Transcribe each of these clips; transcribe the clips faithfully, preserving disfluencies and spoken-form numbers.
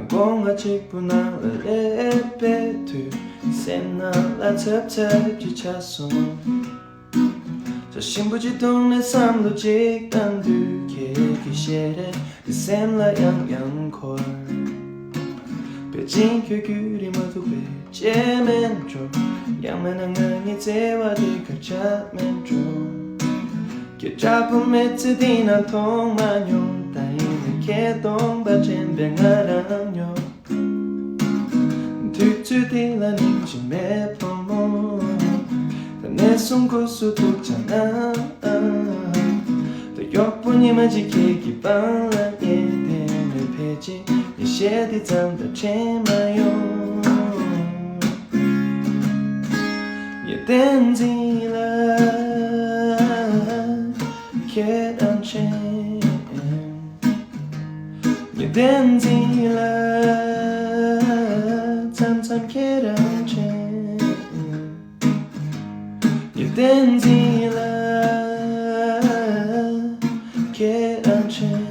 སྒོ་ང་གཅིག་པུ་ནང་ལ་སླེབས་པའི་དུས། སེམས་ནང་ལ་འཚབ་འཚབ་ཅིག་ཆགས་སོང་། ཇ་ཞིམ་པོ་ཅིག་འཐུང་ནས་བསམ་བློ་ཅིག་བཏང་དུས། ཁྱེད་ཀྱི་ཞལ་རས་ཀྱིས་སེམས་ལ་ཡང་ཡང་འཁོར། པེ་ཅིན་ཁྱོད་ཁྱོད་རིག་མ་ཐུབ་པའི་ཅེས་མེད་འགྲོ། ཡང་མིན་ན་ང་གཉིས་བརྩེ་བ་འདི་གར་ཆགས་མེད་འགྲོ། ཁྱེད་ཡག་པོ་མེད་ཚེ་འདི་ན་མཐོང་མ་མྱོང་། ད་ཡིན་ན་ཁྱེད་སྟོང་པ་དྲན་པའི་ང་རང་སྨྱོ། དུས་ཚོད་འདི་ལ་སྙིང་རྗེ་མེད་བུ་མོ། ད་ནས་བཟུང་སྐུ་གཟུགས་སྡུག་ཅག་ན། ད་གཡོག་པོ་ཉི་མ་གཅིག་ཁྱེད་ཀྱི་པང་ལ་ཉལ་ཏེ་ནས་ཕལ་ཆེར་ངས་བཤད་དེ་ཙམ་ད་དྲན་མ་ཡོང་། ངའི་བསྟན་འཛིན་ལགས་ཁྱེད་རང་མཁྱེན། ངའི་བསྟན་འཛིན་ལགས་མཚམས་མཚམས་ཁྱེད་རང་མཁྱེན། ངའི་བསྟན་འཛིན་ལགས་ཁྱེད་རང་མཁྱེན།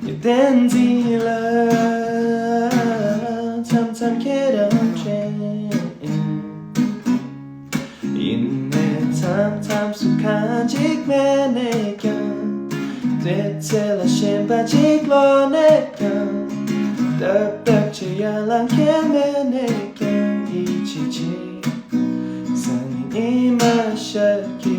ངའི་བསྟན་འཛིན་ལགས་མཚམས་མཚམས་ཁྱེད་རང་མཁྱེན། ཡིན་ནའི་མཚམས་མཚམས་སུ་གང་ཅིག་མེད་ནས་ཀྱང་། དེ་ཚེ་ལ་ཞེན་པ་ཅིག་ལོག་ནས་ཀྱང་། སྟབས་སྟབས་ཅིག་ཡར་ལངས་མཁན་མེད་ནས་ཀྱང་། ཡིད་ཆེས་ཅིག་སང་ཉིན་ཉི་མ་ཤར་གྱི།